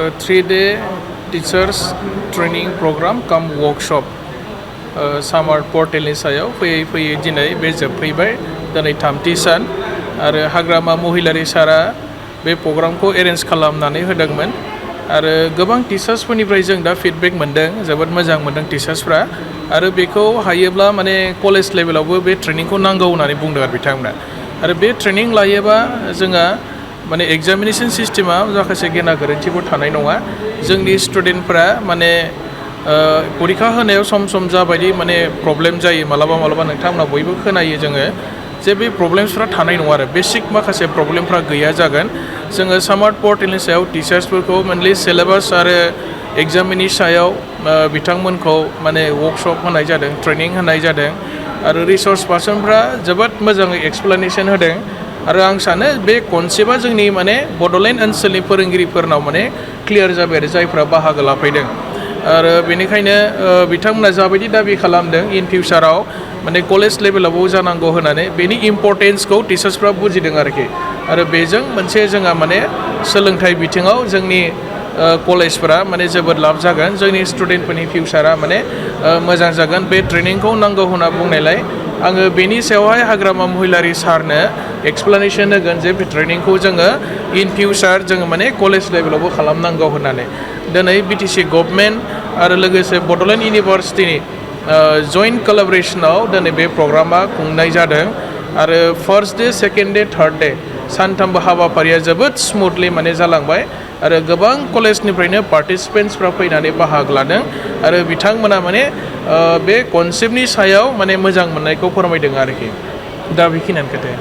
3-day teachers training programme कम workshop सामार पर्टेलनि सायाव फैयै फैयै दिनै बे जोबफैबाय दिनै 3थि सान आरो हाग्रामा महिलारि सारा बे प्रग्रामखौ एरेन्ज खालामनानै होदोंमोन आरो गोबां टीचार्सफोरनिफ्राय जों दा फिडबेक मोनदों जोबोद मोजां मोनदों टीचार्सफ्रा आरो बेखौ हायोब्ला माने कलेज लेभेलावबो बे ट्रेनिंखौ नांगौ होननानै बुंदों आरो बिथांमोना आरो बे ट्रेनिं लायोबा जोंहा माने एग्जामिनेशन सिस्टेमा माखासे गेना गोरोन्थिफोर थानाय नङा जोंनि स्टुडेन्टफ्रा माने परीक्षा होनायाव सम सम जाबायदि माने प्रब्लेम जायो मालाबा मालाबा नोंथांमोना बयबो खोनायो जोङो जे बे प्रब्लेम्सफ्रा थानाय नङा आरो बेसिक माखासे प्रब्लेमफ्रा गैया जागोन जोङो सामार्ट पर्टेलनि सायाव टीचार्सफोरखौ मेनलि सिलेबास आरो एग्जामनि सायाव बिथांमोनखौ माने वर्कशप होनाय जादों ट्रेनिं होनाय जादों आरो रिसर्स पार्सनफ्रा जोबोद मोजाङै एक्सप्लेनेसन होदों आरो आं सानो बे कनसेप्टआ जोंनि माने बड'लेण्ड ओनसोलनि फोरोंगिरिफोरनाव माने क्लियार जाबाय आरो जायफ्रा बाहागो लाफैदों आरो बेनिखायनो बिथांमोना जाबायदि दाबि खालामदों इन फिउचाराव माने कलेज लेभेलावबो जानांगौ होननानै बेनि इम्परटेन्सखौ टीचार्सफ्रा बुजिदों आरोखि आरो बेजों मोनसे जोंहा माने सोलोंथाइ बिथिङाव जोंनि कलेजफोरा माने जोबोद लाब जागोन जोंनि स्टुडेन्टफोरनि फिउचारा माने मोजां जागोन बे ट्रेनिंखौ नांगौ होनना बुंनायलाय आङो बेनि सायावहाय हाग्रामा महिलारि सारनो एक्सप्लेनेसन होगोन जे बे ट्रेनिंखौ जोङो इन फिउचार जोङो माने कलेज लेभेलावबो खालामनांगौ होननानै दिनै BTC गभर्नमेन्ट आरो लोगोसे बड'लेण्ड इउनिभार्सिटिनि जइन्ट कलाबरेसनाव दिनै बे प्रग्रामा खुंनाय जादों आरो first day second day third day सानथामबो हाबाफारिया जोबोद स्मुथलि माने जालांबाय आरो गोबां कलेजनिफ्रायनो पार्टिसिपेन्ट्सफ्रा फैनानै बाहागो लादों आरो बिथांमोना माने बे कनसेप्टनि सायाव माने मोजां मोननायखौ फोरमायदों आरोखि दा बेखिनियानो खोथाया